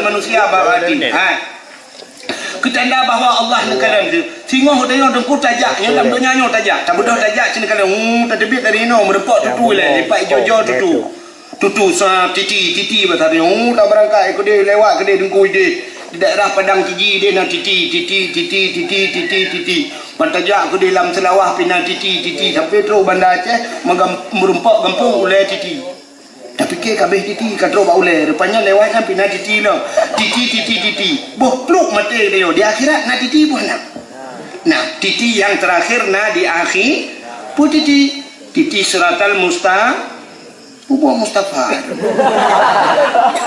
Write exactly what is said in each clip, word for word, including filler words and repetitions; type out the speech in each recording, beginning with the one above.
Manusia bak batin. Ha. Keutanda bahwa Allah neukalon tu. Singoh tanyoe teungku tajak, nyoe lam donya nyoe tajak. Tabeudôh tajak cit neukalon. Hmm, tateubiet dari inoe, meureumpok tutu ilèe, lipat ijo-jo tutu. Tutu sa titi, titi basa nyoe. Hmm, tabeurangkat keudeh, lewat keudeh teungku ideh. Di daerah Padang Tiji ideh na titi, titi, titi, titi, titi, titi. Ban tajak keudeh lam Seulawah pih na titi, titi. Sampai trôk Banda Aceh, meugam-, meureumpok gampông ulèe titi. Tapike ka abéh titi ka trôk bak ulèe, rupanya lewat nyan pih na titi lom. Titi, titi, titi. Boh pluek maté geutanyoe, di akhirat na titi boh na. Nah, titi nyang teurakhir na di akhi-, peue titi? Titi siratal musta-, peue buet Mustafa?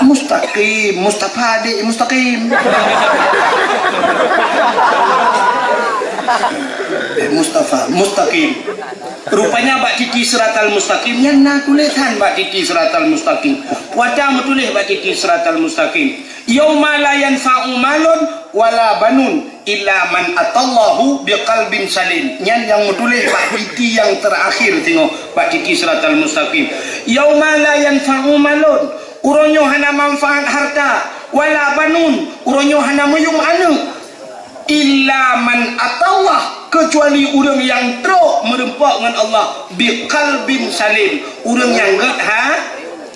Mustaqim, Mustafa adik mustaqim. Eh, Mustafa, mustaqim. Rupanya bak titi siratal mustaqim nyan na tulésan bak titi siratal mustaqim. Peue ata meutuléh bak titi siratal mustaqim. Yauma la yanfa'u malun wala banun illa man atallahu biqalbin salim. Nyan nyang meutuléh bak titi nyang teurakhir singoh bak titi siratal mustaqim. Yauma la yanfa'u malun, uroe nyoe hana manfaat harta, wala banun, uroe nyoe hana meuyuem aneuk. Illa man atallah, keucuali ureuëng nyang trok meureumpok ngon Allah, biqalbin salim, ureuëng nyang gét ha-,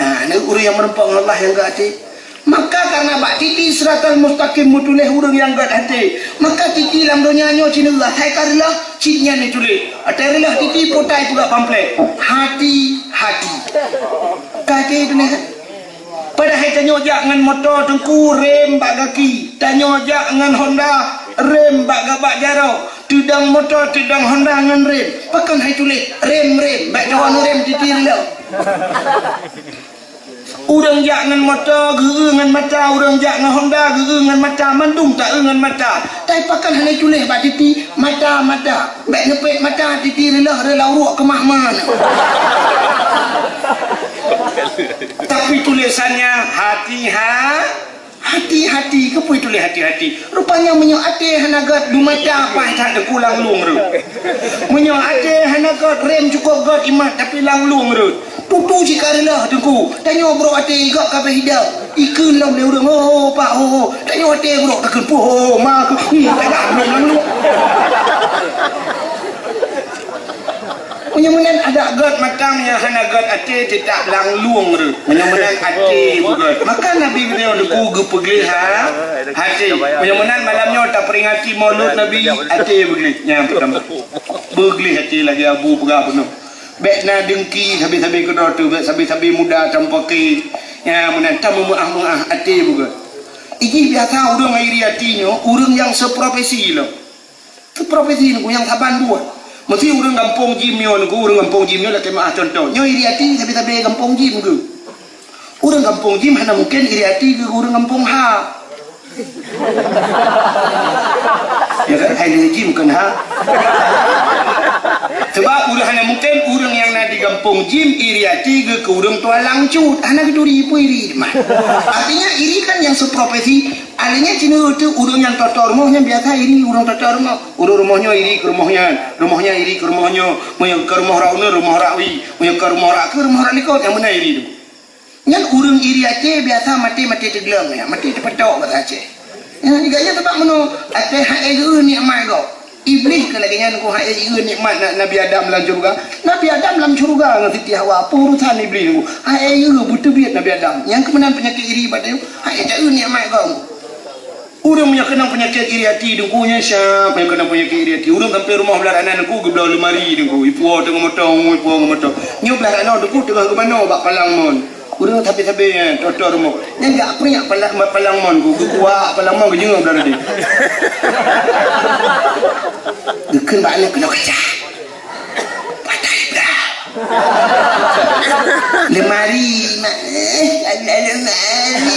ha, na ureuëng nyang meureumpok ngon Allah nyang gét até. Maka karena bak titi siratal mustaqim meutuléh ureuëng nyang gét até, maka titi lam donya nyoe cit neulah hai ka reuloh cit nyan neutuléh. Até reuloh titi potai peugah pamflet. Hati-hati. Ka até tuléh. Padahai tanyoe jak ngon moto teungku rem bak gaki, tanyoe jak ngon Honda rem bak gabak jaroe, teudong moto teudong Honda ngon rem. Pakon hai tuléh rem-rem, bèk tuwan rem titi lom. Ureuëng jak ngon moto geu-eu ngon mata, ureuëng jak ngon Honda geu-eu ngon mata, mandum ta-eu ngon mata. Tapi pakon hana tuléh bak titi mata-mata. Bèk neupet mata titi reuloh reulau ruek keumah man. Tapi tulésannya hati-ha-, hati-hati. Keupeue tuléh hati-hati? Rupanya meunyoe até hana gét, dumata paih that teungku lam lueng reuet. Meunyoe até hana gét, rem cukôp gét imat tapi lam lueng reuet. Tutu cit ka reuloh teungku. Tanyoe brok até gét ka abéh idang. Ikheun lom lé ureuëng, "Ho, ho, Pak, ho, ho." Tanyoe até brok takheun, "Puh, ho, ho, ma, keu, hmm, tadah lom lam lueng." Meunyoe meunan adak gét mata, meunyoe hana gét até, teutap lam lueng reuet. Meunyoe meunan até beugét. Maka Nabi geutanyoe teungku geupeugleh ha-, até. Meunyoe meunan malam nyoe taperingati Maulud Nabi, até beugleh. Nyang peurtama. Beugleh até lagèe Abu peugah bunoe. Bèk na dengki sabe-sabe keudroe teuh, bèk sabe-sabe muda tampôke. Nyang meunan tameumeuah-meuah até beugét. Ijih biasa ureuëng iri até nyoe, ureuëng nyang seuprofesi lom. Seuprofesi nyoe nyang saban buet. Meusti ureuëng gampông jim nyoe nyoe, ureuëng gampông jim nyoe lakèe meuah contoh. Nyoe iri até sabe-sabe gampông jim geuh. Ureuëng gampông jim hana mungken iri até geuh ureuëng gampông ha. Ya kan? Hai lé jim kon ha. Sebab ureuëng hana mungken ureuëng nyang na di gampông jim iri até geuh keu ureuëng tualang cut. Hana geuturi peue iri mah. Artinya iri kan nyang seuprofesi. Artinya cina tu ureuëng nyang toto rumoh nyan biasa iri ureuëng toto rumoh. Ureuëng rumoh nyoe iri keu rumoh nyan, rumoh nyan iri keu rumoh nyoe, meunyoe keu rumoh rak uneun, rumoh rak wie, meunyoe keu rumoh rak keu rumoh rak likot, nyang meunan iri tu. Nyan ureuëng iri até biasa maté-maté teugleng, ya, maté teupeutôk basa Aceh. Ya, juga nyan sabab meunoe, até hai geu nikmat gob. Iblih ka lagèe nyan ku hai geu nikmat na-, Nabi Adam lam syeuruga. Nabi Adam lam syeuruga ngon Siti Hawa, peue urusan Iblih ku. Hai geu beuteubiet Nabi Adam. Nyang keumeunang peunyakét iri bak teuh, hai geu nikmat gob. Ureuëng meunyoe keunong peunyakét iri até, teungku nyan siap meunyoe keunong peunyakét iri até. Ureuëng sampai rumoh blah ranan teungku geubloe leumari teungku, ipuwoe teungoh moto, ipuwoe teungoh moto. Nyoe blah ranan teungku teungoh geumanoe bak palang mon. Ureuëng sabe-sabe nyan, toto rumoh. Nyan jak priak palang, palang mon ku, geukuak palang mon geujeungeue blah ranan. Geukheun bak aneuk keunoe kacah. Patai bra. Lemari, mak. Eh, ada lemari.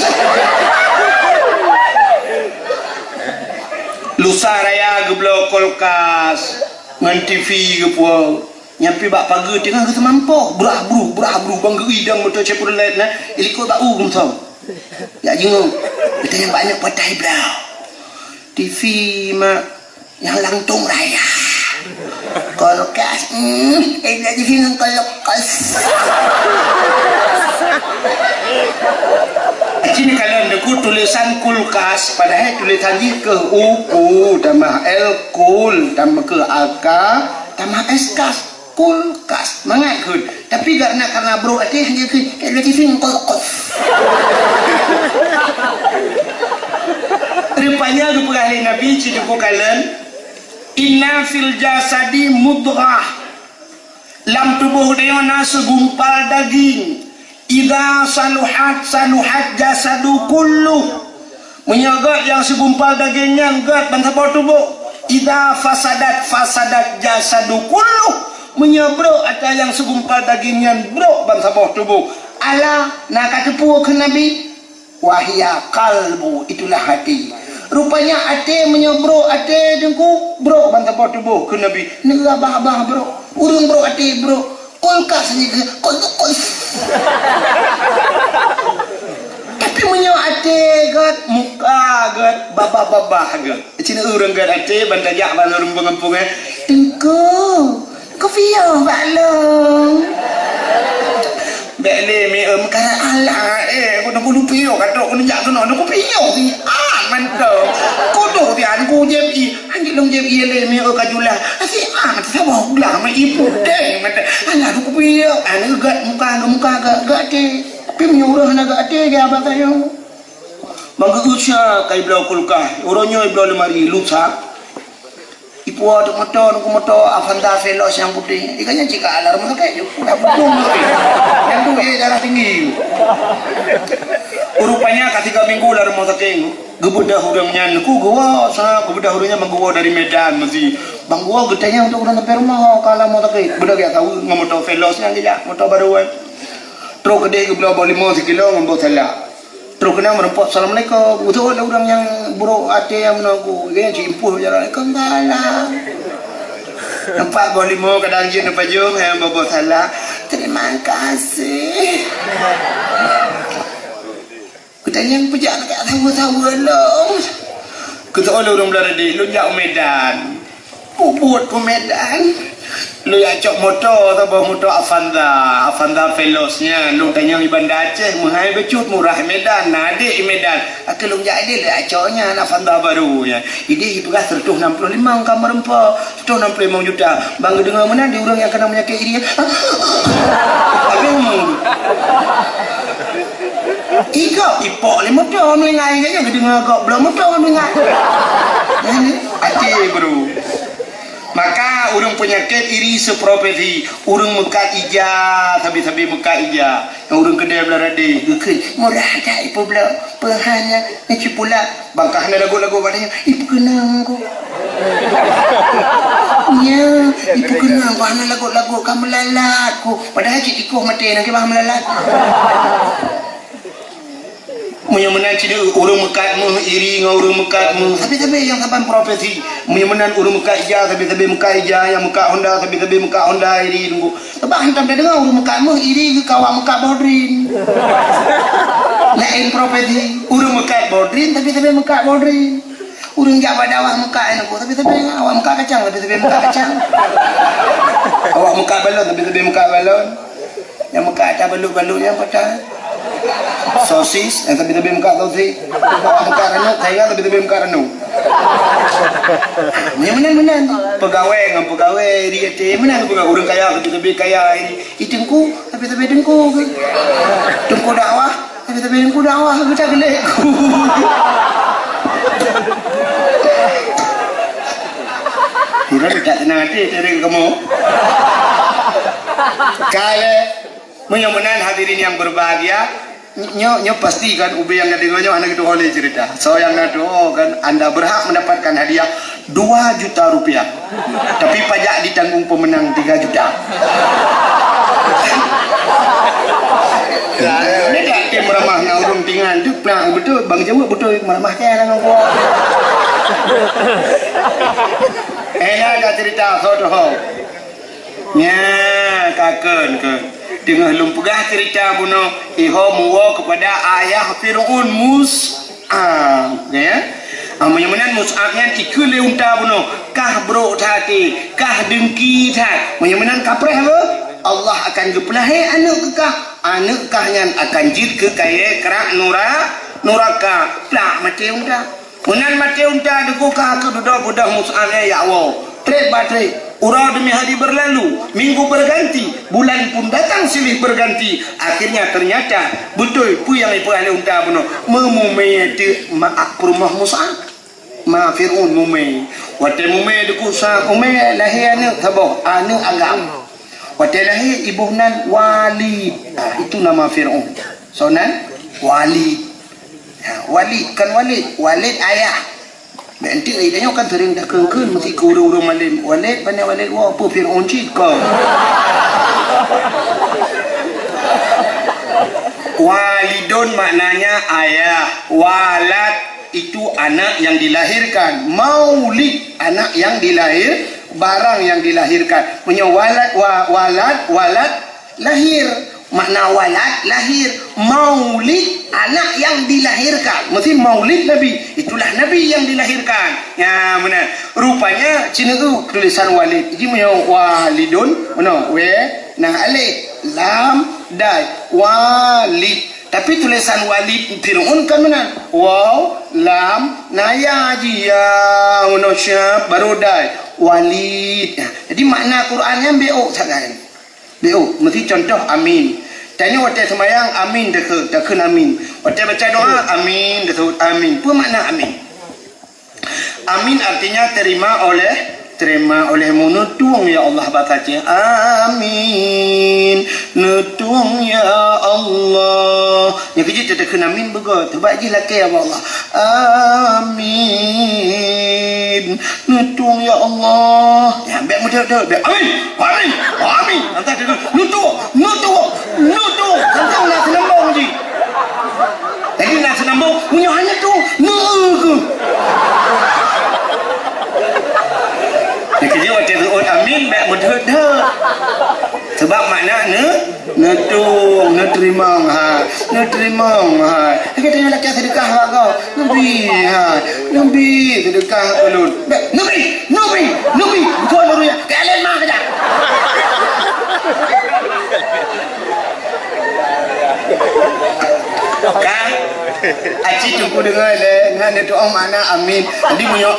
Lusa raya geubloe kulkas ngon T V geupuwoe. Nyan pih bak pageue teungoh geuseumampôh, brah bruh, brah bruh, bang geuidang moto Chevrolet na, ilikot bak u geumsong. Ya jingok, kita yang banyak patai bra. T V mak. Nyang langtông raya. Kulkas, hmm, eh, jadi sini kulkas. Cit kalon deungon tulisan kulkas, padahai tulisan jih keuh U, ku, tamah L, kul, tamah keu A K, tamah S, kas. Kulkas. Mangat kheun. Tapi karena, karena brok até, hanya kheun, kayak lagi sing, kos, kos. Rupanya geupeugah lé Nabi, cit deungon kalon, "Inna fil jasadi mudghah." Lam tuboh tanyoe na segumpal daging. "Idza saluhat, saluhat jasadu kulluh." Meunyoe gét nyang segumpal daging nyan gét ban saboh tuboh. "Idza fasadat, fasadat jasadu kulluh." Meunyoe brok atra nyang segumpal daging nyan brok ban saboh tuboh. "Ala, na kateupeue," kheun Nabi, "wahiya qalbu, itulah hati." Rupanya até, meunyoe brok até teungku, brok ban saboh tuboh, kheun Nabi. Neurabah-abah brok. Ureuëng brok até brok. Kulkas ni ke? Kul-, kul-. Tapi meunyoe até gét, muka gét, babah-babah gét. Cina ureuëng gét até, ban tajak ban ureuëng pengampung, eh. "Teungku, kupiôh bak lôn." Bèk lé mi, em, kara Allah, eh, ku tunggu lupi yo, ka trok ku neujak keunoe, ku piôh si an mantong. Ku duek si an, ku jép i, anjing lôn jép i lé mi, eh, ka julah. Si an, saboh glah, ma i pudeng mantong. Alah, ku piôh, an gét muka, gét muka, gét, gét até. Tapi meunyoe ureuëng hana gét até, gét abah tayong. Bang geugusa ka ibloe kulkas, uroe nyoe ibloe lemari, lusa. Ipuwoe teuk moto, nunggu moto Avanza Veloz nyang putéh. Ikan nyan cit ka lam rumoh sakét ju. Dah budong tu. Nyang tu, eh, darah tinggi. Rupanya ka tiga minggu lam rumoh sakét. Geubeudôh ureuëng nyan, ku geuwoe, sa geubeudôh ureuëng nyan bang geuwoe dari Medan meusi. Bang geuwoe geutanyong untuk ureuëng sampai rumoh, ka lam rumoh sakét. Beudôh geuyak saweue ngon moto Veloz nyan geujak, moto barô, eh. Trok keudeh geubloe boh limong sikilo ngon boh salak. Trok keunan meureumpok, "Assalamualaikum." Beutôi lé ureuëng nyang brok até nyang meunoe ku. Dia nyang cit impôh jalan, "Waalaikumsalam." Nampak boh limong kadang jeuet neupajôh, nyang boh-boh salak. "Terima kasih." Geutanyong peue jak neujak saweue-saweue lom. Geutanyong lé ureuëng Beularaden, "Lôn jak u Medan." Peubuet u Medan. Lôn jak cok moto, saboh moto Avanza, Avanza Veloz nyan. Lôn tanyong di Banda Aceh, meuhai bacut, murah Medan, na adek di Medan. Akhé lôn jak ideh, lôn jak cok nyan, Avanza barô nyan. Ideh ipeugah seratus enam puluh lima ka meureumpok, seratus enam puluh lima juta. Bang geudeungoe meunan di ureuëng nyang keunong peunyakét iri. Abang. Igop ipok lé moto meulinggai, geudeungoe gop bloe moto meulinggai. Nyan até, bro. Maka ureuëng peunyakét iri seprofesi, ureuëng meukat ija, sabe-sabe meukat ija. Nyang ureuëng keudè Beularaden, geukheun, "Murah that ipeubloe, peuhana, neucipula." Bang ka hana lagot-lagot bak tanyoe, "Ih, peukeunong ku." Nya, "Ih, peukeunong ku hana lagot-lagot, ka meulalat ku." Padahai cit tikoh maté, na kiban meulalat. Meunyoe meunan cit ureuëng meukat méuh iri ngon ureuëng meukat méuh, sabe-sabe nyang saban profesi. Meunyoe meunan ureuëng meukat ija, sabe-sabe meukat ija, nyang meukat Honda, sabe-sabe meukat Honda iri teungku. Bah hantom tadeungoe ureuëng meukat méuh iri geukawa meukat boh drin. Laén profesi, ureuëng meukat boh drin, tapi sabe meukat boh drin. Ureuëng jak bak dakwah meukat nyan, tapi sabe awak meukat kacang, tapi sabe meukat kacang. Awak meukat balon, tapi sabe meukat balon. Nyang meukat ata balut-balut nyang patah. Sosis, nyang tapi sabe meukat sosis. Meukat ranub, saingan tapi sabe meukat ranub. Nyan meunan-meunan. Pegawai ngon pegawai, iri até, meunan pegawai. Ureuëng kaya, tapi sabe kaya, iri. Ih, teungku, tapi-tapi teungku ke? Teungku dakwah, tapi-tapi teungku dakwah, kita gelek. Kira tak tenang hati, cari kamu. Kale, meunyoe meunan hadirin yang berbahagia, Nyoe, nyoe pasti kan, ubé nyang ka deungoe nyoe hana geutuho lé cerita. Soe nyang na tuho kan, anda berhak mendapatkan hadiah dua juta rupiah. Tapi pajak ditanggung pemenang tiga juta. Beda tim ramah ngon ureuëng tingan tu, nah, beutôi, Bang Jaweueb beutôi, meramah keu ngon gua. Eh, ada cerita, soe tuho. Nya, ka kheun, kheun. Teungoh lôn peugah cerita bunoe, iho muwoe keupada ayah Fir'aun, Mus'ab, ya. Ah, meunyoe meunan Mus'ab nyan ikheun lé unta bunoe, kah brok that até, kah deungki that. Meunyoe meunan kapreh apa? Allah akan geupeulahé aneuëk keu kah, aneuëk kah nyan akan jeuet keu kayée krak nura-, nuraka, plak maté unta. Meunan maté unta deuh kah keu dudoe beudoh Mus'ab nyan jak woe. Treb ba treb, uroe demi hari berlalu, minggu berganti, bulan pun datang silih berganti. Akhirnya ternyata beutôi peue nyang ipeuhah lé unta bunoe, meumumé teuk ma-, peurumoh Mus'ab. Ma Fir'aun mumé. Watée mumé deuh kah sa, mumé lahé aneuëk saboh, aneuëk agam. Watée lahé iboh nan Walid. Ha, itu nama Fir'aun. Soe nan? Walid. Ha, Walid, kan Walid. Walid ayah. Bèk enteuk, eh, tanyoe kan seuring takheun-kheun meusti keu ureuëng-ureuëng malém. Walid, pane Walid, woe, peue Fir'aun cit kah. Walidun maknanya ayah. Walad itu anak yang dilahirkan. Maulid, anak yang dilahir, barang yang dilahirkan. Meunyoe walad, wa-, walad, walad, lahir. Makna walad, lahir. Maulid, anak yang dilahirkan. Meusti maulid Nabi. Itulah Nabi yang dilahirkan. Ya, benar. Rupanya, cina tu tulisan walid. Jadi, meunyoe walidun, meunoe, we, na alif, lam, dai. Walid. Tapi tulisan Walid Fir'aun kan meunan. Waw, lam, na ya ji ya, meunoe syab, baru dai. Walid. Nah, jadi makna Quran nyan B O sagai. B O, meusti contoh amin. Tanyoe watée seumayang amin takheun, takheun amin. Watée baca doa amin, tasebut amin. Peue makna amin? Amin artinya terima oleh, terima oleh mu, neutueng ya Allah, bahasa Aceh. Amin. Neutueng ya Allah. Nyang keujeuet takheun amin beugöt. Coba jih lakée ya Allah. Amin. Neutueng ya Allah. Ya, bèk meudeut-deut, bèk. Amin. Amin. Amin. Entah dia neutueng, neutueng, neutueng. Entah na seunambong jih. Jadi na seunambong, meunyoe hana tu, neu keuh. Nyang keujeuet watée seuôt amin, bèk meudeut-deut. Sebab makna ne, neutueng, neuteurimong hai, neuteurimong hai. Nyang keujeuet lakée seudeukah bak gob, neubi hai, neubi seudeukah ulôn. Bèk, neubi, neubi, neubi. Beutôi lôn ya. Kalian mah kejap. Ka? Aci teungku deungoe lé, ngon neutueng makna amin. Jadi meunyoe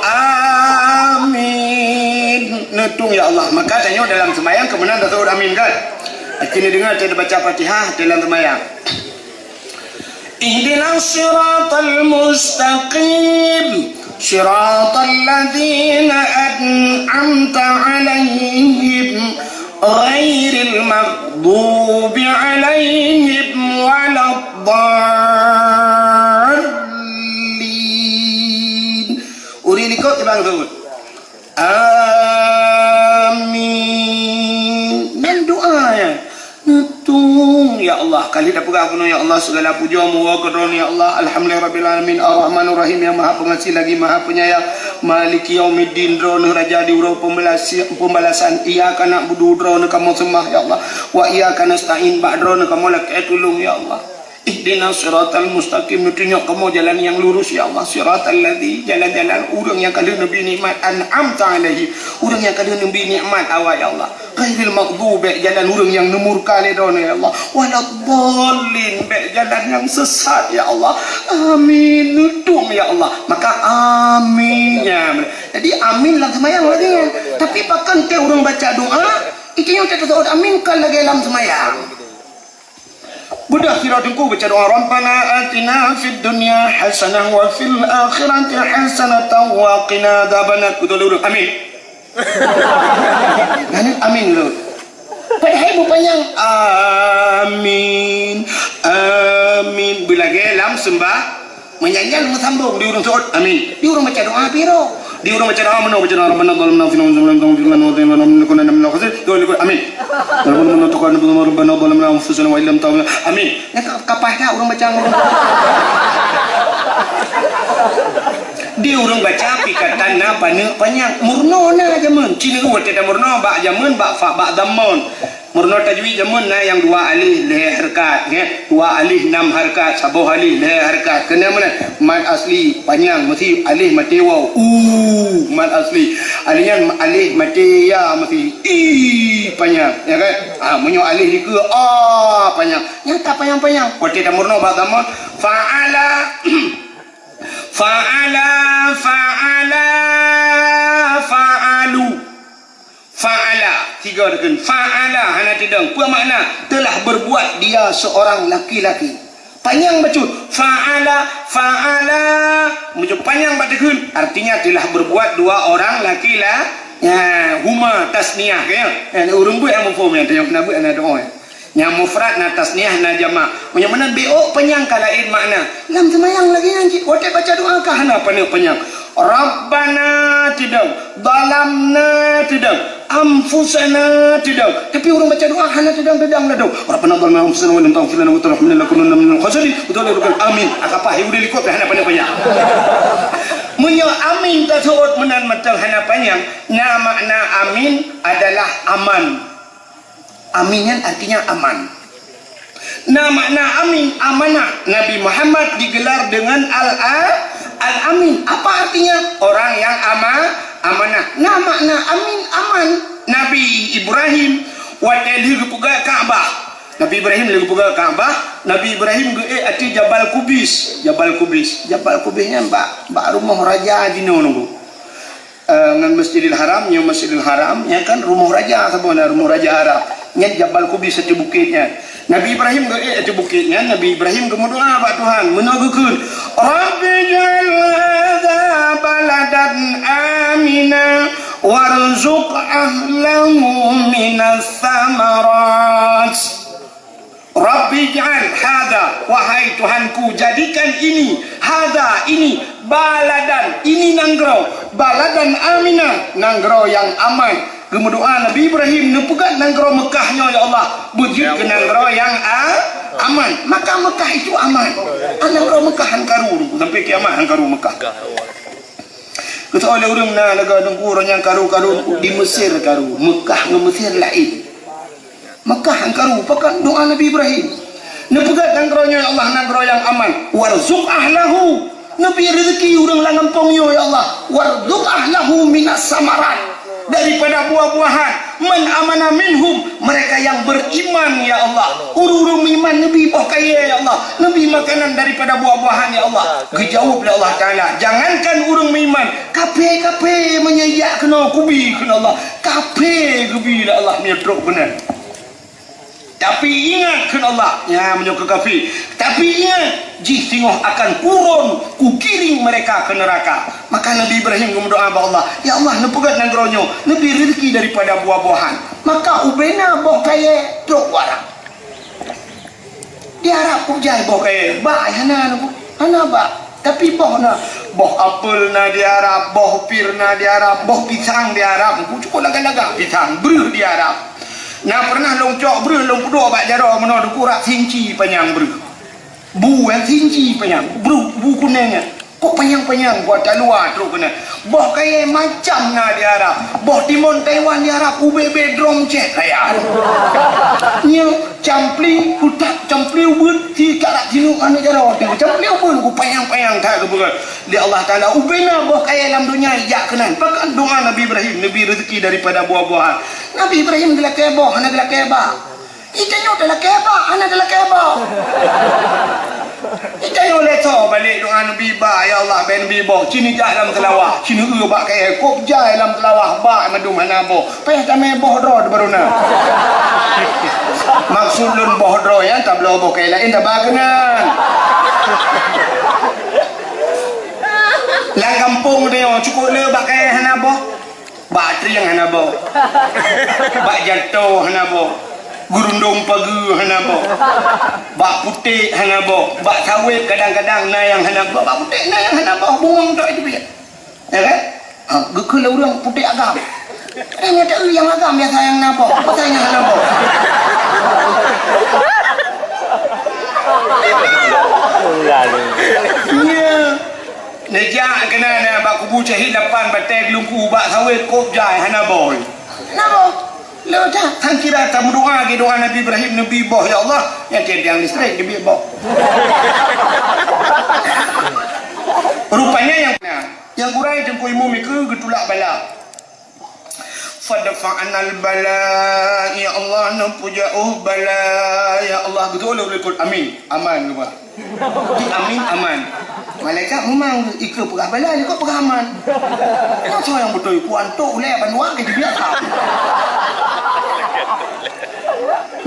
amin, neutueng ya Allah. Maka tanyoe dalam seumayang keumeunang taseuôt amin kan? Aci neudeungoe teubaca Fatihah dalam seumayang. Ihdinas siratal mustaqim. Siratal ladzina an'amta 'alaihim ghairil maghdubi 'alaihim waladdallin. Ureuëng likot ibang teut. Amin. Nyan doa nyan. Neutueng, ya Allah. Ka lheueh tapeugah bunoe, ya Allah, segala puja meuwoe keu Droeneuh, ya Allah. Alhamdulillahirabbil alamin, arrahmanirrahim, yang Maha Pengasih lagi Maha Penyayang. Maliki yaumiddin, Droeneuh Raja di uroe pembalasi-, pembalasan. Iyyaka na'budu, Droeneuh kamoe seumah, ya Allah. Wa iyyaka nasta'in, bak Droeneuh kamoe lakée tulông, ya Allah. Ihdinas siratal mustaqim, neutunyok kamoe jalan nyang lurus, ya Allah. Siratal ladzi, jalan-jalan ureuëng nyang ka lheueh neubi nikmat, an'amta 'alaihim, ureuëng nyang ka lheueh neubi nikmat awak, ya Allah. Ghairil maghdubi, bèk jalan ureuëng nyang neumurka lé Droeneuh, ya Allah. Waladdallin, bèk jalan nyang sesat, ya Allah. Amin, neutueng, ya Allah. Maka amin, ya. Jadi amin lam seumayang lagée nyan. Tapi pakon teuh ureuëng baca doa, itu nyang teuh taseuôt amin kon lagée lam seumayang. Beudôh sidroe teungku baca doa, "Rabbana atina fid dunya hasanah wa fil akhirati hasanatan wa qina adzabannar." Beutôi ureuëng, amin. Nyan amin lôn. Padahai beupanyang, amin, amin. Beulagée lam seumbah. Meunyan nyan meusambông di ureuëng seuôt, amin. Di ureuëng baca doa pih roh. Di ureuëng baca doa meunoe, baca doa, "Rabbana zalamna anfusana wa illam taghfir lana wa tarhamna lanakunanna minal khasirin." Doa likot, amin. "Rabbana zalamna anfusana wa illam taghfir lana." Amin. Nyan ka, ka paih that ureuëng baca ngon. Di ureuëng baca pih ka tan na paneuk panyang. Meurunoe na jameun. Cit watée tameurunoe bak jameun, bak fa, bak zaman. Meurunoe tajwid jameun na nyang dua aleh lhèe hareukat, nyan. Dua aleh nam hareukat, saboh aleh lhèe hareukat. Keuneuk meunan, mad asli panyang, meusi aleh maté waw. U, mad asli. Aleh nyan aleh maté ya, meusi i panyang, ya kan? Ha, meunyoe aleh dikeue a panyang. Nyan tapanyang-panyang. Watèe tameurunoe bak gameun, fa'ala, fa'ala, fa'ala, fa'alu. Fa'ala, tiga deukheun. Fa'ala, hana teudong. Peue makna? Telah berbuat dia seorang laki-laki. Panyang bacut. Fa'ala, fa'ala. Meunyoe panyang bak deukheun, artinya telah berbuat dua orang laki-la-, ya, huma tasniah, ya. Ya, ureueng buet nyang muphom, ya, tanyong keuneuk buet, na doa, ya. Nyang mufrad na tasniah na jamak. Meunyoe meunan B O panyang ka laén makna. Lam seumayang lagèe nyan cit, watèe baca doa ka hana paneuk panyang. Rabbana teudong, zalamna teudong, anfusana teudong. Tapi ureueng baca doa hana teudong-teudong ladôm. Rabbana zalamna anfusana wa lam taghfir lana wa tarhamna lanakunanna minal khasirin. Beutôi lah, bukan amin. Akapah udeh likot hana paneuk panyang. Meunyoe amin taseuôt meunan mantong hana panyang, na makna amin adalah aman. Amin nyan artinya aman. Na makna amin, amanah. Nabi Muhammad digelar dengan Al-, Al-Amin. Apa artinya? Orang yang ama-, amanah. Na makna amin, aman. Nabi Ibrahim, watèe lheueh geupeugah Ka'bah. Nabi Ibrahim lheueh geupeugah Ka'bah, Nabi Ibrahim geuék ateueh Jabal Kubis. Jabal Kubis. Jabal Kubis nyan bak, bak rumoh raja jinoe nunggu. Eh, ngon Masjidil Haram, nyoe Masjidil Haram, nyan kan rumoh raja saboh na, rumoh raja Arab. Nyan Jabal Kubis ateueh bukét nyan. Nabi Ibrahim geuék ateueh bukét nyan, Nabi Ibrahim geumeudoa bak Tuhan, meunoe geukheun, "Rabbi ij'al hadza baladan amina warzuq ahlahu minas samarat." Rabbi ij'al hadza, wahai Tuhanku, jadikan ini, hadza, ini, baladan, ini nanggroe, baladan amina, nanggroe nyang aman. Geumeudoa Nabi Ibrahim, neupeugöt nanggroe Meukah nyoe, "Ya Allah, beujeuet keu nanggroe nyang a-, aman." Maka Meukah itu aman. Ah, nanggroe Meukah han karu, sampai kiamat han karu Meukah. Geutanyong lé ureueng na lagèe Teungku, uroe nyan karu-karu di Mesir karu, Meukah ngon Mesir laén. Meukah han karu, pakon doa Nabi Ibrahim. Neupeugöt nanggroe nyoe, "Ya Allah, nanggroe nyang aman. Warzuq ahlahu." Neubri rezeki ureueng lam gampông nyoe, "Ya Allah, warzuq ahlahu minas samarat." Daripada buah-buahan, "Man amana minhum," mereka yang beriman, ya Allah. Ureueng-ureueng meuiman neubri boh kayèe, ya Allah. Neubri makanan daripada buah-buahan, ya Allah. Geujaweueb lé Allah Taala, "Jangankan ureueng meuiman, kafé-kafé meunyoe jak keunoe kubri kheun Allah." Kafé geubri lé Allah meunyoe trok keunan. Tapi ingat kheun Allah, ya, meunyoe keu kafé. Tapi ingat, jih singoh akan turun, kugiring mereka ke neraka. Maka Nabi Ibrahim geumeudoa bak Allah, "Ya Allah, neupeugöt nanggroe nyoe, neubri rezeki daripada buah-buahan." Maka ubena boh kayèe trok u Arab. Di Arab kujai boh kayèe, bak hana, hana bak. Tapi boh na, boh apel na di Arab, boh pir na di Arab, boh pisang di Arab, cukôp lagak-lagak pisang, breuh di Arab. Na pernah lôn cok breuh, lôn peuduek bak jaroe meunoe, Teungku, rab sinci panyang breuh. Bu nyang sinci panyang, breuh, bu kunèng nyan. Kok panyang-panyang, buet taluwa trok keunan. Boh kayèe macam na di Arab. Boh timon Taiwan di Arab, ubé-bé drom cèt kayèe. Nyoe campli, kutak campli ubeuet, si karak sinuk aneuk jaroe teuh. Campli ubeuet, ku panyang-panyang that geupeugah. Lé Allah Taala, ubena boh kayèe lam donya jak keunan. Pakon doa Nabi Ibrahim, neubri rezeki daripada buah-buahan. Nabi Ibrahim geulakèe boh, hana geulakèe bak. Itanyoe talakèe bak, hana talakèe boh. Itanyoe lé tho balek doa Nabi bak, "Ya Allah, bèk neubri boh." Ci neujak lam seulawah, ci neueu bak kayèe, kop jai lam seulawah, bak mandum hana boh. Payah tamè boh droe baru na. Maksud lôn boh droe nyan tabloe boh kayèe laén taba keunan. Lam gampông tanyoe cukôp le bak kayèe hana boh. Bak trieng hana boh. Bak jato hana boh. Geurundong pageue hana boh. Bak putéh hana boh. Bak sawét kadang-kadang na nyang hana boh. Bak putéh na nyang hana boh. Bungong tok itu pih. Ya kan? Ha, geukheun lé ureueng putéh agam. Kadang nyang taeu nyang agam biasa nyang na boh. Biasa nyang hana boh. Ya. Neujak keunan bak kubu syahid lapan batèe geulungku bak sawét kop jai hana boh. Hana boh. Leuh dah, han kira tameudoa lagèe doa Nabi Ibrahim, neubi boh, "Ya Allah," nyang tiang-tiang listrik neubi boh. Rupanya nyang, nyang gurèe Teungku Imum nyan geutulak bala. "Fadfa'nal bala, ya Allah, neupeujaoh bala, ya Allah." Geutulak lé likot, amin, aman, geuba. Di amin, aman. Malaikat memang ikeu peugah bala, ikeu peugah aman. Kan soe nyang beutôi, ku antok ulèe bandua ke dibiak.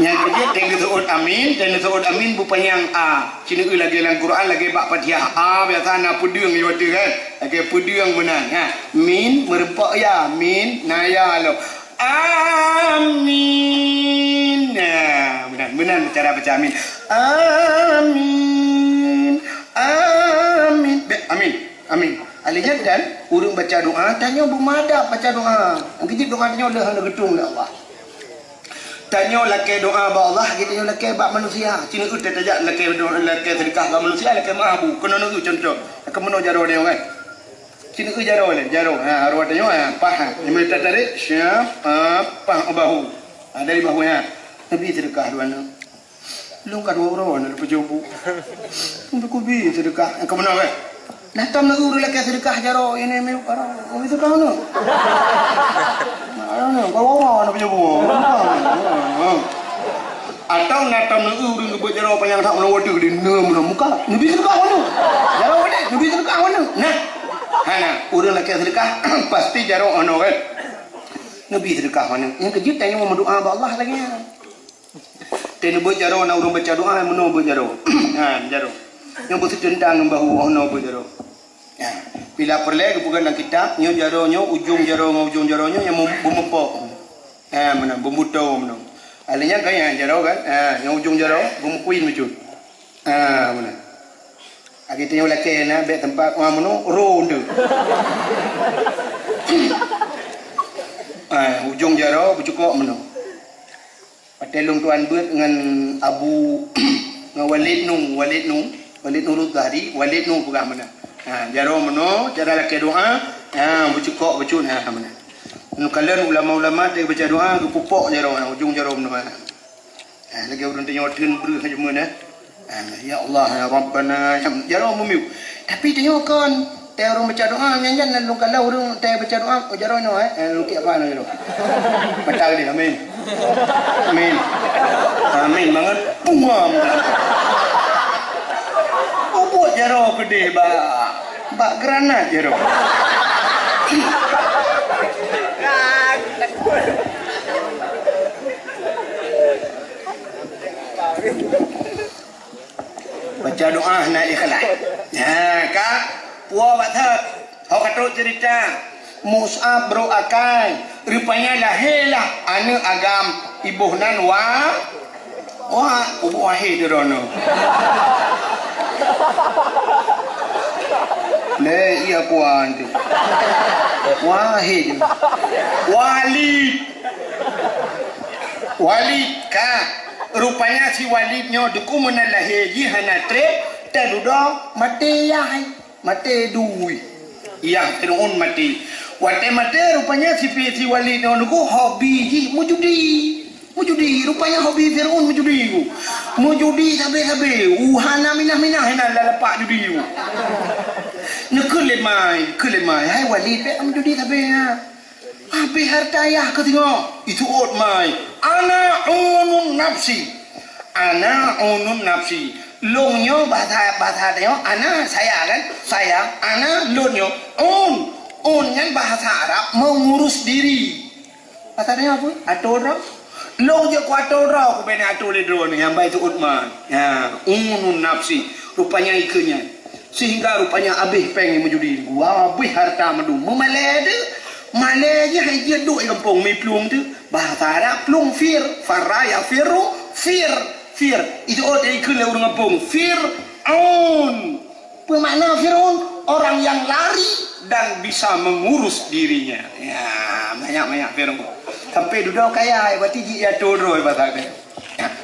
Nyang keujeuet, teugeuseuôt amin, teugeuseuôt amin beupanyang a. Sineuk lagèe lam Quran, lagèe bak Fatihah. A biasa na peudeueng di watèe kan. Lagèe peudeueng meunan, ha. Min, meureumpok ya, min, na ya lom. Amin. Nah, meunan, meunan cara baca amin. Amin. Amin. Bèk, amin. Amin. Alèh nyan kan, ureueng baca doa, tanyoe beumadab baca doa. Nyang keujeuet doa tanyoe leuh hana geutueng lé Allah. Tanyoe lakèe doa bak Allah, geutanyoe lakèe bak manusia. Sineuk tajak lakèe doa, lakèe seudeukah bak manusia, lakèe meuah bu. Keunoe neueu contoh. Keunoe jaroe nyoe kan. Sineuk jaroe lé, jaroe. Ha, arwah tanyoe, ha, paih, ha. Nyang tatarek, siap, ha, paih bahu. Ha, dari bahu, ha. Neubi seudeukah dua aneuk. Lôn ka dua uroe na lôn peujobu. Lôn kubi seudeukah. Keunoe kan. Nah, tom neueu ureueng lakèe seudeukah jaroe, ini miyueb jaroe. Oh, itu kau nu. Nah, nu, kau orang nak punya buah. Atau nah, tom neueu ureueng geubeuet jaroe panyang that meunan watèe di neum meunan muka. Neubi seudeukah mana? Jaroe ni, neubi seudeukah mana? Nah. Hana, ureueng lakèe seudeukah, pasti jaroe ono kan. Neubi seudeukah mana? Nyang keujeuet tanyoe meudoa bak Allah lagèe nyan. Teuneubeuet jaroe na ureueng baca doa, meunoe beuet jaroe. Ha, jaroe. Nyang beusiteundang ngon bahu, oh, noe beuet jaroe. Ha, bila peureulèe geupeugah lam kitab, nyoe jaroe nyoe, ujong jaroe ngon ujong jaroe nyoe nyang mem-, beumeupok. Ha, meunan, beumeutoe meunoe. Alèh nyan kan, ha, jaroe kan? Ha, nyang ujong jaroe, beumeukuin bacut. Ha, meunan. Lagèe tanyoe lakèe na, bèk teumpat, ha, meunoe, ro nyoe. Ha, ujong jaroe, beucukok meunoe. Watèe lôn tuan beuet ngon Abu, ngon Walid Nu, Walid Nu, Walid Nurul Zahri, Walid Nu peugah meunan. Ha, jaroe meunoe, cara lakèe doa, ha, beucukok bacut, ha, meunan. Neukalon ulama-ulama teuh baca doa, geupupok jaroe, ha, ujong jaroe meunoe, ha. Ha, lagèe ureueng tanyoe theun breuh jeumeun, ha. Ah, ya Allah, ya Rabbana, ya, jaroe meumiyueb. Tapi tanyoe kon, teuh ureueng baca doa, nyan-nyan lôn kalon ureueng teuh baca doa, oh, jaroe nyoe, eh, eh, lôn kiek apa nyoe? Batal deh, amin. Amin. Amin banget. Pungam. Ubot jaroe keudeh bak, bak granat jaroe. Baca doa hana ikhlas. Ha, ka puwoe bak that. Ho ka trok cerita. Mus'ab brok akai. Rupanya lahé lah aneuk agam iboh nan wa, wa, ubuk wahé di droeneuh. Lé iya kuan tu. Wahé di. Walid. Walid ka. Rupanya si Walid nyoe deuh meunan lahé jih hana trép, teududoe maté yah, maté dui. Yah Fir'aun maté. Watèe maté rupanya si, si Walid nyoe nunggu hobi jih meujudi. Meujudi, rupanya hobi Fir'aun meujudi. Meujudi sabé-sabé, u hana minah-minah inan lam lapak judi. Neukheun lé mai, kheun lé mai, "Hai Walid, bèk meujudi sabé nyan." Abéh hareuta yah keu singoh, iseuôt mai, "Ana unun nafsi. Ana unun nafsi." Lôn nyoe bahasa, bahasa tanyoe, ana saya kan? Saya, ana lôn nyoe, un. Un nyan bahasa Arab mengurus diri. Bahasa tanyoe apa? Atô droe. Lôn jeuet ku atô droe, kubèe atô lé droeneuh nyang bai seuôt mai. Ya, unun nafsi. Rupanya ikeu nyan. Sehingga rupanya abéh péng meujudi, abéh hareuta mandum. Meumalèe teuh, malèe jih hai jeuet duek di gampông, mi plueng teuh. Bahasa Arab plueng fir, farra yafirru, fir, fir. Itu ôt ikeu lé ureueng gampông, Fir'aun. Peue makna Fir'aun? Orang yang lari dan bisa mengurus dirinya. Ya, banyak-banyak Fir'aun. Sampai dudoe kaya, berarti jih ya turun bahasa dia.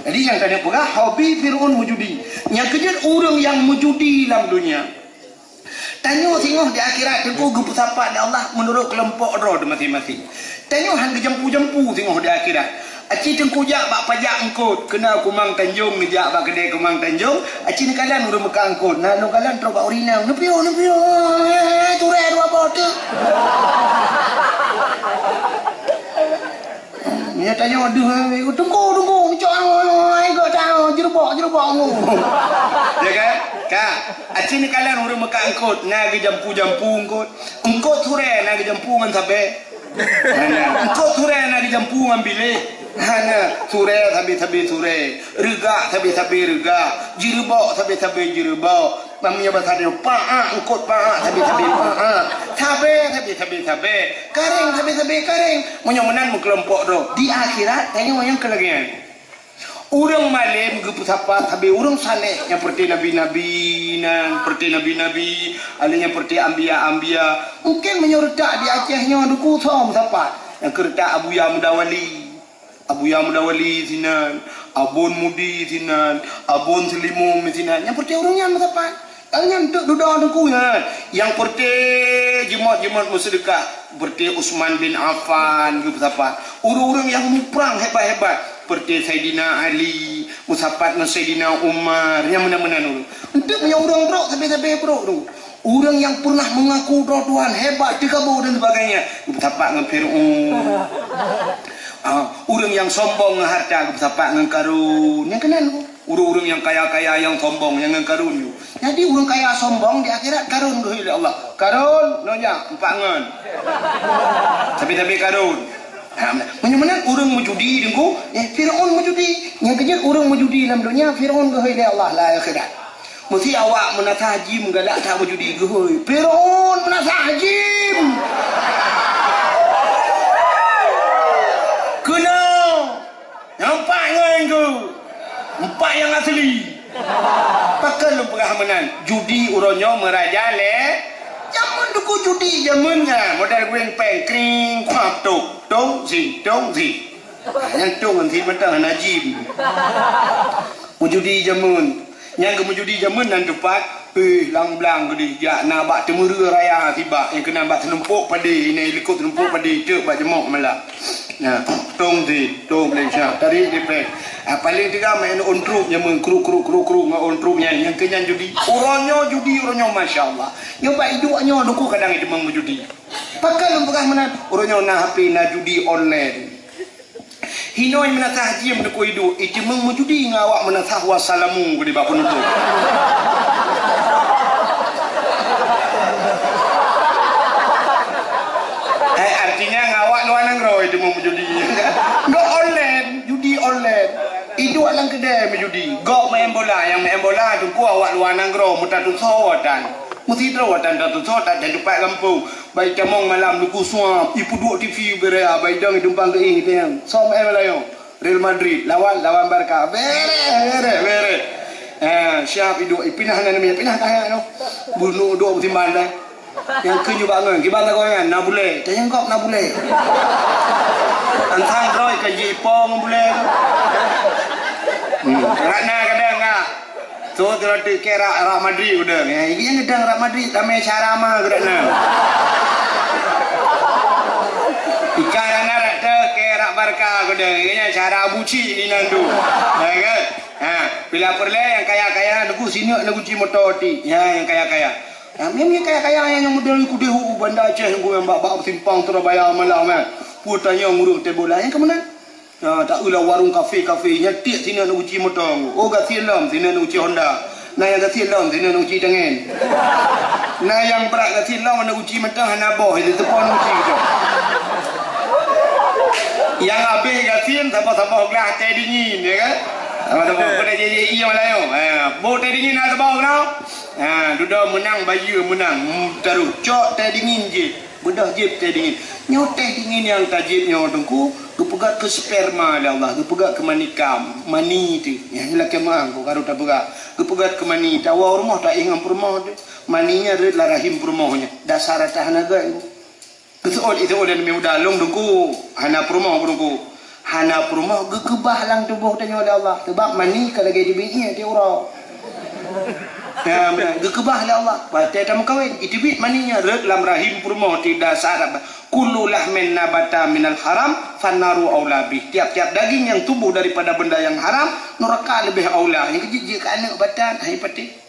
Jadi nyang ka neupeugah hobi Fir'aun meujudi. Nyang keujeuet ureueng nyang meujudi lam dunia. Tanyoe Di akhirat Teungku geupeusapat lé Allah meunurot keulompok droe teuh maséng-maséng. Tanyoe han geujampu-jampu singoh di akhirat. Aci Teungku jak bak pajak eungkôt, keunoe Kumang Tanjong neujak bak keudè Kumang Tanjong, aci neukalon ureuëng meukat eungkôt, na neukalon trok bak ureuëng inong, "Neupiôh, neupiôh, eh, turée dua boh teuk." Nyan tanyoe deuh, "Teungku, Teungku, meucok angoe, angoe, angoe, angoe, jeurubok, jeurubok angoe." Ya kan? Ka, aci neukalon ureuëng meukat eungkôt, na geujampu-jampu eungkôt. Eungkôt surée na geujampu ngon sabé. Hana. Eungkôt surée na geujampu ngon biléh. Hana. Surée sabé-sabé surée. Reugak sabé-sabé reugak. Jeurubok sabé-sabé jeurubok. Meunyoe basa tanyoe, paak eungkôt paak, sabé-sabé paak. Sabé, sabé-sabé sabé. Karéng, sabé-sabé karéng. Meunyoe meunan meukeulompok droe. Di akhirat, tanyoe nyang keu lagée nyan. Ureuëng malém geupeusapat sabé ureuëng saléh nyang peureuté nabi-nabi nan, peureuté nabi-nabi, alèh nyang peureuté anbiya-anbiya. Mungken meunyoe reutak di Aceh nyoe Teungku soe meusapat. Nyang keu reutak Abuya Mudawali. Abuya Mudawali sinan, Abon Mudi sinan, Abon Seulimong sinan. Nyang peureuté ureuëng nyan meusapat. Nyang teuk dudoe Teungku nyan. Nyang peureuté jeumot-jeumot meuseudeukah, peureuté Utsman bin Affan geupeusapat. Ureuëng-ureuëng nyang muprang hebat-hebat, peureuté Saidina Ali, meusapat ngon Saidina Umar, nyang meunan-meunan ureuëng. Enteuk meunyoe ureuëng brok, sabé-sabé brok tu. Ureuëng nyang pernah mengaku droe Tuhan hebat, teukabu dan sebagainya, geupeusapat ngon Fir'aun. Ah, ureuëng nyang sombong ngon harta, geupeusapat ngon Karun. Nyang keunan tu. Ureuëng-ureuëng nyang kaya-kaya, nyang sombong, nyang ngon Karun nyoe. Jadi, ureuëng kaya sombong di akhirat Karun geuhôi lé Allah. "Karun, nyoe jak, empat ngon." Tapi-tapi Karun. Ha, meunyoe meunan ureuëng meujudi Teungku, eh, Firaun meujudi. Nyang keujeuet ureuëng meujudi lam donya, Firaun geuhôi lé Allah lam akhirat. Meusi awak meunasah jim galak that meujudi geuhôi. Firaun meunasah jim. Keunoe. Nyang empat ngon tu. Empat nyang asli. Pakon lôn peugah meunan? Judi uroe nyoe meuraja lé. Jameun Teungku judi jameun nyan, modal gueng péng, kring, kuap, tok, tong, zing, tong, zing. Nyang tong ngon zing mantong hana jim. Meujudi jameun. Nyang geumeujudi jameun nan teupat, eh, lam blang geudeh jak na bak Teumeureue Raya sibak, nyang keunan bak seunumpok padé, inan likot seunumpok padé, teuk bak jeumok malam. Nah, tong di, tong Malaysia, tarik di pèng. Ah, paléng teuga main on truk jameun, kruk, kruk, kruk, kruk, ngon on truk nyan, nyang keu nyan judi. Uroe nyoe judi, uroe nyoe, masya Allah. Nyoe bak iduek nyoe, Teungku kadang iteumeung meujudi. Pakon lôn peugah meunan? Uroe nyoe na H P, na judi online. Hinoe meunasah jim Teungku iduek, iteumeung meujudi ngon awak meunasah wasalamu keudeh bak peunutôp. Eh, artinya ngon awak luwa nanggroe iteumeung meujudi. Ngon online, judi online. Iduek lam keudè meujudi. Gob main bola, nyang main bola Teungku awak luwa nanggroe, meutatusoe tan. Meusidroe tan tatusoe tan, tan teumpat gampông. Bai tamong malam Teungku suap, ipeuduek T V beu raya, bai dong idumpang keuieng iteueng. Som eh malayo. Real Madrid lawan, lawan Barca. Bere, bere, bere. Eh, siap iduek, ipinah nan mi, pinah kaya noh. Bunuh duek beusimbang dah. Nyang keu nyoe bangon, kiban lagoe nyan, na bulèe. Tanyong gob na bulèe. Antang droe kan ji ipong bulèe tu. Hmm. Rak na kadang ah. Tu, tu roti keu rak, rak Madrid udah. Ya, ini yang gedang rak Madrid, ramai cara mah gerak na. Ikan anak rak tu, keu rak Barca udah. Ini cara buci di nandu. Ya kan? Ha, bila perleh yang kaya-kaya, Teungku sineuk na guci motor ti. Ya, yang kaya-kaya. Ha, memang yang kaya-kaya yang model ku dehu Banda Aceh, ku yang bak-bak simpang Surabaya malam, eh. Pu tanya ngurung teh bola, yang ke mana? Ha, tak ulah warung kafe-kafe, nyan tiek sinan uji motong. Oh, gasien lom, sinan uji Honda. Na nyang gasien lom, sinan uji tangen. Na nyang brat gasien lom, na uji mantong, hana boh, itu tepon uji tu. Yang habis gasien, saboh-saboh gelas teh dingin, ya kan? Saboh-saboh, pada jadi iya Melayu. Ha, boh teh dingin na saboh gelas. Ha, dudoe menang, bayeue menang. Hmm, taruh cok teh dingin je. Beudôh jieb teh dingin. Nyoe teh dingin nyang tajieb nyoe Teungku, geupeugöt keu sperma lé Allah, geupeugöt keu mani kam, mani teuh. Nyan lakèe meu'ah, karu tapeugah. Geupeugöt keu mani, tawoe rumoh taéh ngon peurumoh teuh. Mani nyan rhöt lam rahim peurumoh nyan. Dasar rata hana göt. Geuseuôt iteuôt lé Nabi Muda, lôn Teungku hana peurumoh Teungku. Hana peurumoh geukeubah lam tuboh tanyoe lé Allah. Sabab mani ka lagèe jibi ié tiep uroe. Ya, meunan. Geukeubah lé Allah. Watée tameukawen, iteubiet mani nyan rhot lam rahim peurumoh ti dasar. Kullu lahmin nabata minal haram, fannaru aula bih. Tiap-tiap daging yang tumbuh daripada benda yang haram, nuraka leubeh aula. Nyang keu jeuet jeuet keu aneuk batat, hai patéh.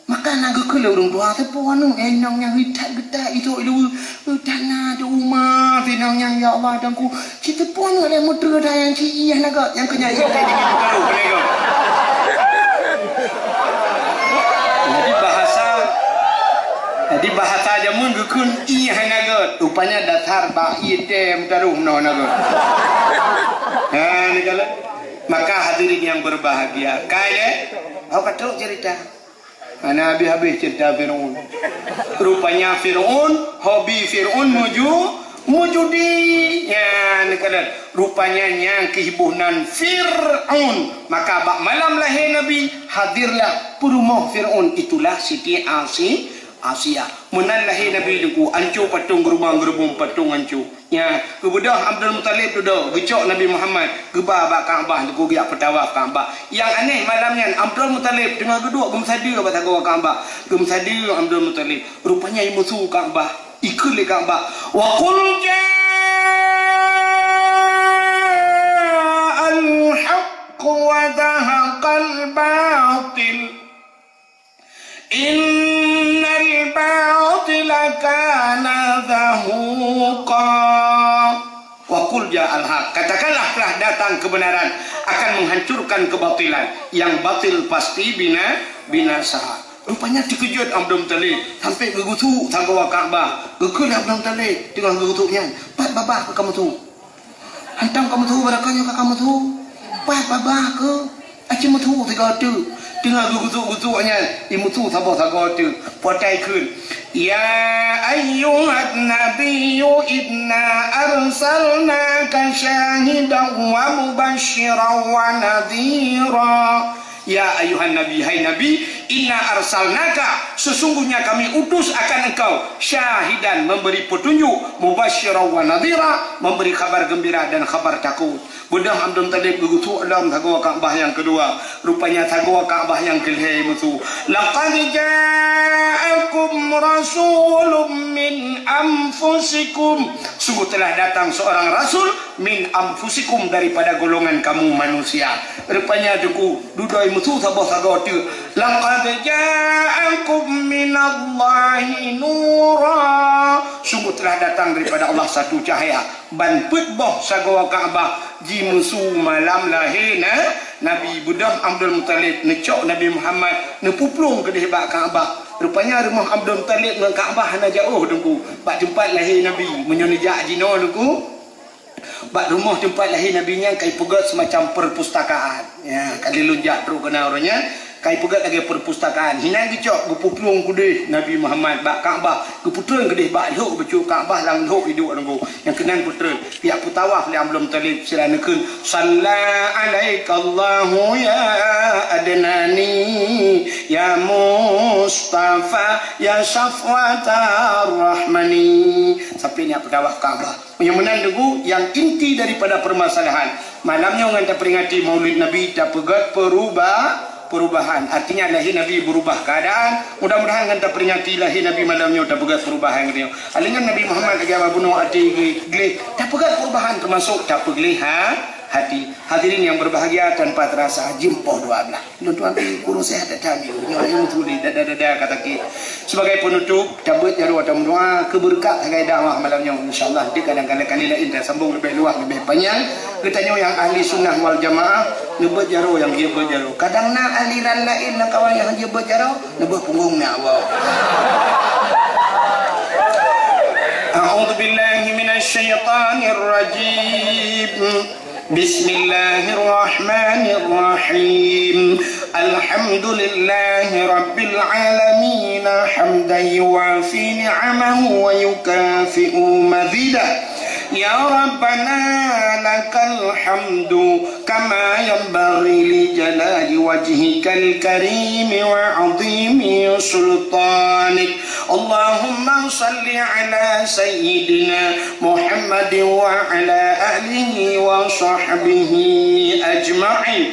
Maka na geukheun lé ureuëng tuha, "Teupeue aneuk, eh, inong nyang geutat-geutat, itu ilu, eh, tanah di uma, inong nyang, ya Allah, dangku." Ci teupeue aneuk lé meuteue dah nyang ci iah na gét, nyang keu nyan iah teh deungon meukaru, keuneuk gét. Jadi bahasa, jadi bahasa jameun geukheun iah na gét. Rupanya dasar bak ié teh meukaru meunoe na gét. Ha, ni kalau. Maka hadirin yang berbahagia, kai lé, awak ka trok cerita. Hana habéh-habéh cerita Fir'aun. Rupanya Fir'aun, hobi Fir'aun muju-, mujudi. Nyan, keunan. Rupanya nyang keuh boh nan Fir'aun. Maka bak malam lahé Nabi, hadirlah peurumoh Fir'aun. Itulah Siti Asi-, Asia. Meunan lahé Nabi teungku, anco patong geurubang-geurubong patong anco. Nya, geubeudôh Abdul Muthalib dudoe, geucok Nabi Muhammad, geuba bak Ka'bah, teungku geujak peutawaf Ka'bah. Nyang aneh malam nyan, Abdul Muthalib teungoh geuduek geumeusadeue bak sagoe Ka'bah. Geumeusadeue Abdul Muthalib. Rupanya imusu Ka'bah, ikheun lé Ka'bah, "Wa qul ja'al haqq wa zahaqal batil." Innal batila kana zahuqa. Wa qul ja'al haq. Katakanlah telah datang kebenaran akan menghancurkan kebatilan. Yang batil pasti bina-, binasa. Rupanya teukeujot Abdul Muthalib sampai geugusuk sagoe Ka'bah. Geukheun lé Abdul Muthalib teungoh geugusuk nyan, "Pat babah keu kamoe tu?" Hantom kamoe tho, barangkapeue nyoe ka kamoe tho. Pat babah keu, aci meusu sigoe teuk. Teungoh geugusuk-gusuk nyan, imusu saboh sagoe teuk. Potai kheun, "Ya ayyuhan nabiyyu inna arsalnaka syahidan wa mubasysyiran wa nadhira." Ya ayuhan nabi, hai Nabi, inna arsalnaka, sesungguhnya kami utus akan engkau, syahidan, memberi petunjuk, mubasysyiran wa nadhira, memberi khabar gembira dan khabar takut. Beudôh Abdul Muthalib geugusuk lom sagoe Ka'bah nyang keudua, rupanya sagoe Ka'bah nyang keulhèe musu. Laqad ja'akum rasulun min anfusikum, sungguh telah datang seorang rasul min anfusikum, daripada golongan kamu manusia. Rupanya teungku, dudoe musu saboh sagoe teuk. Laqad ja'akum minallahi nura. Sungguh telah datang daripada Allah satu cahaya. Ban peuet boh sagoe Ka'bah jimusu malam lahé na-, Nabi. Beudôh Abdul Muthalib neucok Nabi Muhammad neupuplueng keudeh bak Ka'bah. Rupanya rumoh Abdul Muthalib ngon Ka'bah hana jiôh teungku. Bak teumpat lahé Nabi, meunyoe neujak jinoe teungku, bak rumoh teumpat lahé Nabi nyan ka ipeugét seumacam perpustakaan. Ya, ka lheueh lôn jak trok keunan uroe nyan, ka ipeugét lagèe perpustakaan. Hinan geucok, geupuplueng keudeh Nabi Muhammad bak Ka'bah, geuputreun keudeh bak lhok bacut Ka'bah, lam lhok iduek teungku. Nyang keunan putreun, pihak peutawaf lé Abdul Muthalib sira neukheun, "Shalla 'alaikallahu ya Adnani, ya Mustafa, ya Syafwatar Rahmani." Sampai nyan peutawaf Ka'bah. Meunyoe meunan teungku, nyang inti daripada permasalahan, malam nyoe ngon taperingati Maulid Nabi tapeugét peruba-, perubahan. Artinya lahé Nabi berubah keadaan. Mudah-mudahan ngon taperingati lahé Nabi malam nyoe tapeugét perubahan geutanyoe. Alèh nyan Nabi Muhammad lagèe bunoe até gleh, tapeugét perubahan, teumasok tapeugleh ha-, hati. Hadirin yang berbahagia, tanpa terasa jeuem poh dua blah. Lôn tuan pih kureueng seuhat that-that, nyoe nyang meutuléh dada-dada ka sakét. Sebagai penutup, tabeuet jaroe tameudoa keu beureukat sagai dakwah malam nyoe. Insya Allah, di kadang-kadang kali laén tasambong leubeh luwah, leubeh panyang. Geutanyoe nyang ahli sunnah wal jamaah, neubeuet jaroe nyang jeuet beuet jaroe. Kadang na aliran laén lam kawan nyang jeuet beuet jaroe, neubeuet punggong na awak. A'udzubillahi minasyaitonirrajim. بسم الله الرحمن الرحيم. الحمد لله رب العالمين، حمدا يوافي نعمه ويكافئ مزيده. يا ربنا لك الحمد كما ينبغي لجلال وجهك الكريم وعظيم سلطانك. اللهم صل على سيدنا محمد وعلى آله وصحبه أجمعين.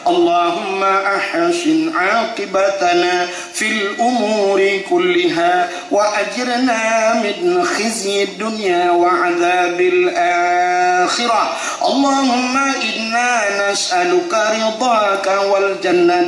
اللهم أحسن عاقبتنا في الأمور كلها وأجرنا من خزي الدنيا وعذاب الآخرة. اللهم إنا نسألك رضاك والجنة